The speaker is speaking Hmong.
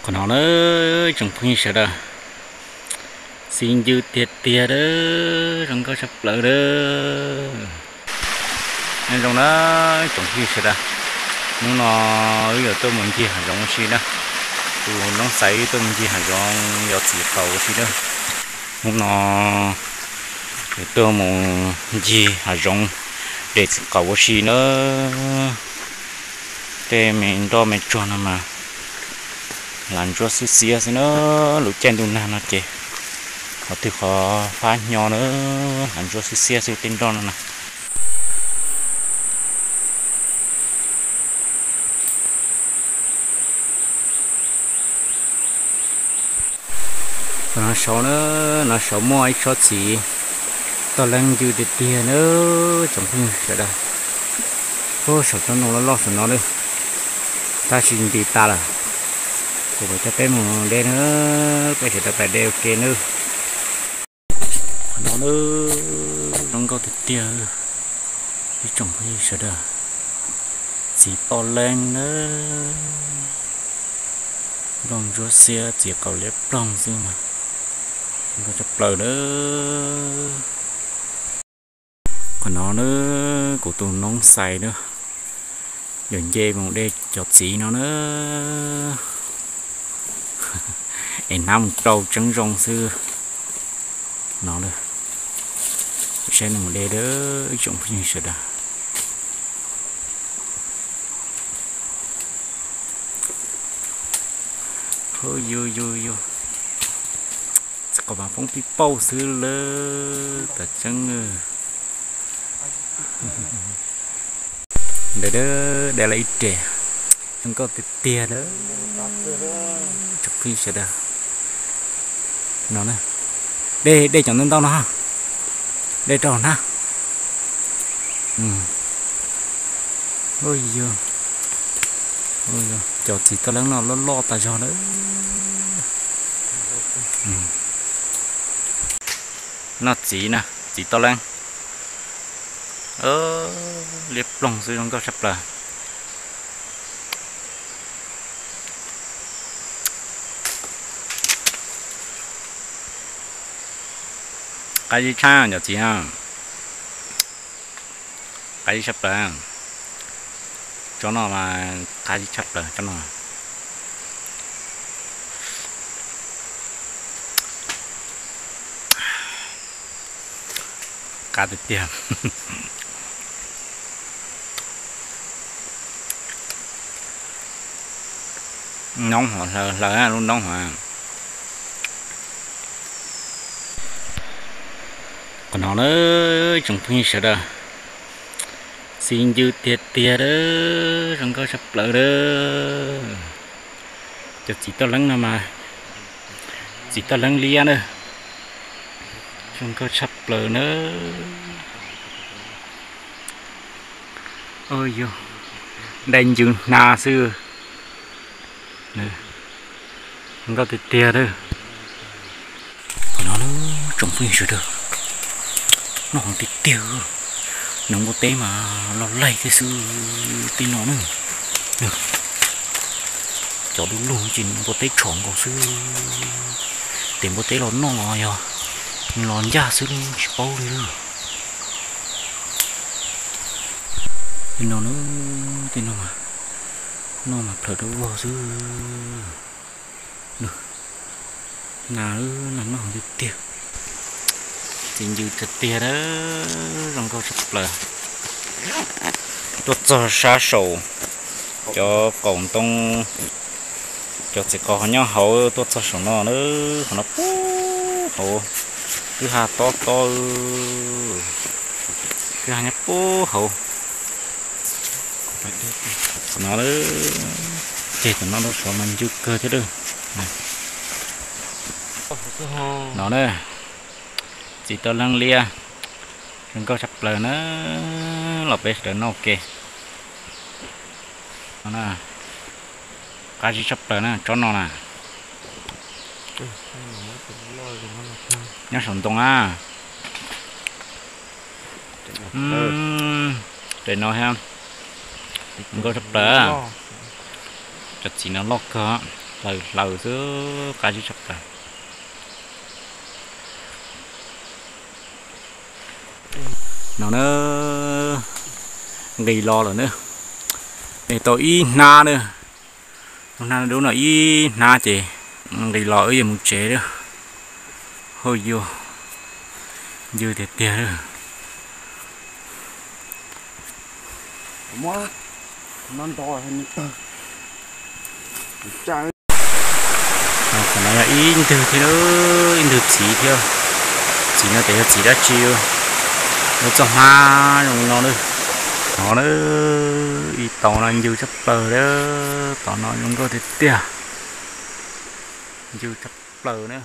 Qhov no na, tsoom phooj ywg sawv daws, txiv ncw tiag tiag a, zoo nkauj tshaj plaws a. Nyob zoo na, tsoom phooj ywg sawv daws, hnub no wb yuav tuaj mus ncig hav zoov ua si na. Tus Noob Xais wb tuaj mus ncig hav zoov yos txiv qaum ua si na. Hnub no yuav tuaj mus ncig hav zoov de txiv qaum ua si na. Tej me nroj me tsuag no mas hlav ntsuab xiab xiab xwb na. Lub caij ntuj nag no ces qhov twg qhov fab hnyo na, hlav ntsuab xiab xiab xwb tej nroj no na. Qhov no saud na, no saud muaj ib tsob txiv toj leeb ncw tiag tiag na, tsoom phooj ywg sawv daws. Ub, saum tsob ntoo loj loj saum no na, tab sis nti tas lawm. Kuv mam coj peb mus de na, peb sawv daws pais de ua ke na. Qhov no na, zoo nkauj tiag tiag, ib tsoom phooj ywg sawv daws, txiv toj leeb na, nplooj ntsuab xiab txiv qaum liab ploog xwb mas zoo nkauj tshaj plaws na. Qhov no na, kuv tus Noob Xais na, yuav nce mus de cov txiv no na, es hnab mus rau tseeb zoo xwb no na. Saib nws mus de a, ib tsoom phooj ywg sawv daws. Hu, yus yus yus, txiv qaum mas poob pij pauj xwb lawm, tam tseeb. Ntawd de lawm ib re, zoo nkauj tiag tiag a, tsoom phooj ywg sawv daws. No, de, de cov ntau ntau no, de rau hauv hnab. Cov txiv toj leeb no loj loj tas zog na. Noj txiv na, txiv toj leeb, liab ploog xwb zoo nkauj tshaj plaws. Qab zib tshaj cov txiv, qab zib tshaj plaws. Tsob no mas qab zib tshaj plaws tsob no. Qab tiag tiag. Noob hov, hlaws lub noob hov. Qhov no na, tsoom phooj ywg sawv daws, txiv ncw tiag tiag a, zoo nkauj tshaj plaws a. Cov txiv toj leeb no mas txiv toj leeb liab na, zoo nkauj tshaj plaws na. Yog dai ncw hnav xwb, zoo nkauj tiag tiag a. Qhov no tsoom phooj ywg sawv daws, noj heev tiag tiag. Neeg npua teb mas los laig thiab xwb tej no na. Cov du lug ces npua teb tshom nkaus xwb, ces npua teb los noj los yog los ncaj xwb tsis paub li. Tej no, tej no mas noj mas plhawv dawb vog xwb. Nas, nas noj heev tiag tiag. Txiv ncw tiag tiag a, zoo nkauj tshaj plaws. Tuaj txog sab saum cov qaum ntoo, cov txiv qaum ho nyob hauv, tuaj txog saum no na, qhov no puag hauv, kwj ha tob tob, kwj ha nyob puag hauv. Qhov no, ceg tom no rau saud mas ncw kawg thiab lawm. No na, txiv toj leeb liab, zoo nkauj tshaj plaws na, los peb sawv daws noj ua ke. Qab zib tshaj plaws na tsob no na. Nyob saum ntoo na. Tes no thiab, zoo nkauj tshaj plaws. Cov txiv no loj kawg. Hlaws hlaws xwb, qab zib tshaj plaws. No na, nqis los lawm na. Nqis tau ib hnab na. Hnab dub no ib hnab ces nqis los wb yuav mus tsev lawm. Hauj yuag, ncw tiag tiag lawm. Qhov no yog ib ntwg thiab, ib ntwg txiv thiab. Txiv no ces yog txiv dab tsi? Lub txoj hmab zoo no lawm. No na, ib tau no ncw tshaj plaws lawm, tau no zoo nkauj tiag tiag. Ncw tshaj plaws na.